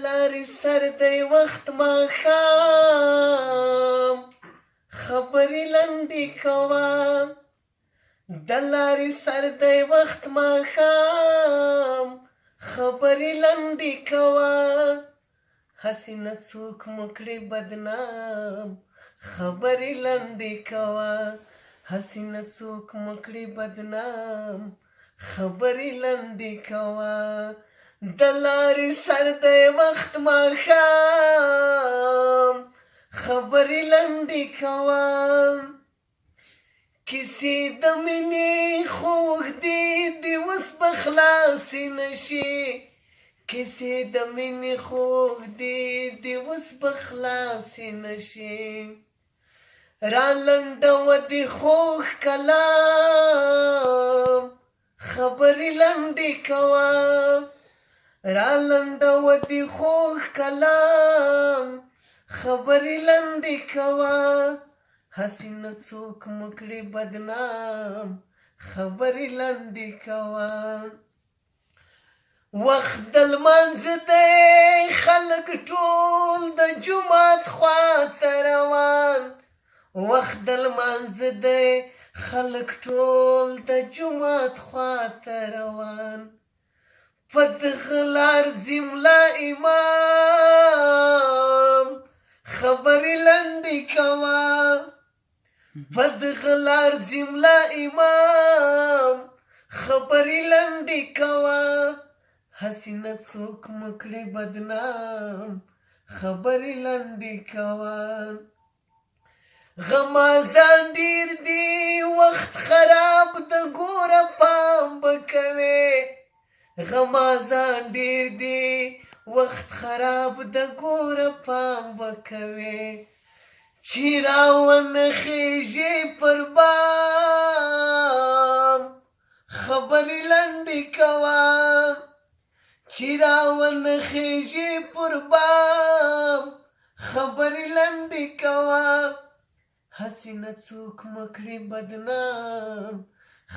لارې سر دی وخت ماښام، خبرې لنډې کوه. د لارې سر دی وخت ماښام، خبرې لنډې کوه. هسې نه څوک مو کړي بدنام، خبرې لنډې کوه. هسې نه څوک مو کړي بدنام، خبرې لنډې کوه. د لارې سر دی وخت ماښام، خبرې لنډې کوه. کیسې د مینې خوږ دي، دې اوس به خلاصې نه شي. کیسې د مینې خوږ دي، دې اوس به خلاصې نه شي. را لنډوه دې خوږ کلام، خبرې لنډې کوه. را لنډوه دې خوږ کلام، خبرې لنډې کوه. هسې نه څوک مو کړي بدنام، خبرې لنډې کوه. وخت د لمانځه دی، خلک ټول د جومات خواته روان. وخت د لمانځه دی، خلک ټول د جومات خواته روان. په دغه لار ځي ملا امام، خبرې لنډې کوه. په دغه لار ځي ملا امام، خبرې لنډې کوه. هسې نه څوک مو کړي بدنام، خبرې لنډې کوه. غمازان ډېر دي، وخت خراب د ګوره پام به کوې. غمازان ډېر دي، وخت خراب د ګوره پام به کوې. چې راونه خېژې پر بام، خبرې لنډې کوه. چې راونه خېژې پر بام، خبرې لنډې کوه. هسې نه څوک مو کړي بدنام،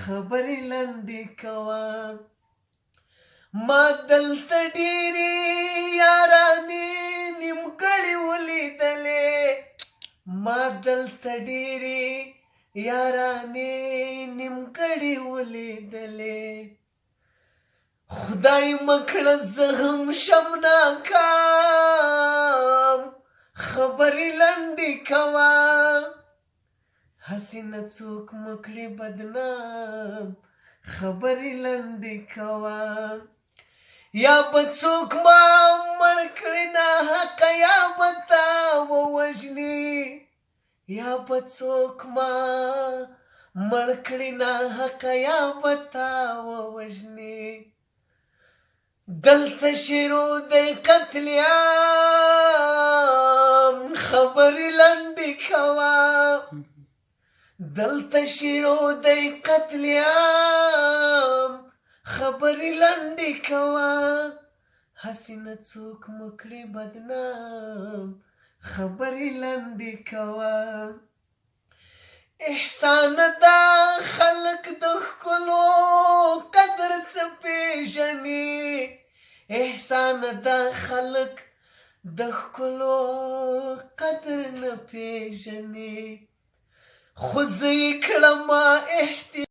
خبرې لنډې کوه. ما دلته ډېرې یارانې نیمګړې ولیدلې. ما دلته ډېرې یارانې نیمګړې ولیدلې. خدای مه کړه زه هم شم ناکام، خبرې لنډې کوه. هسې نه څوک مو کړي بدنام، خبرې لنډې کوه. یا به څوک ما مړ کړي ناحقه، یا به تا ووژني. یا به څوک ما مړ کړي ناحقه، یا به تا ووژني. دلته شروع دی قتل عام، خبرې لنډې کوه. دلته شروع دی قتل عام، خبرې لنډې کوه. هسې نه څوک مو کړي بدنام، خبرې لنډې کوه. احسان دا خلک د ښکلو قدر څه پېژني. احسان دا خلک د ښکلو قدر نه پېژني. خو زه یې کړمه احتیاط.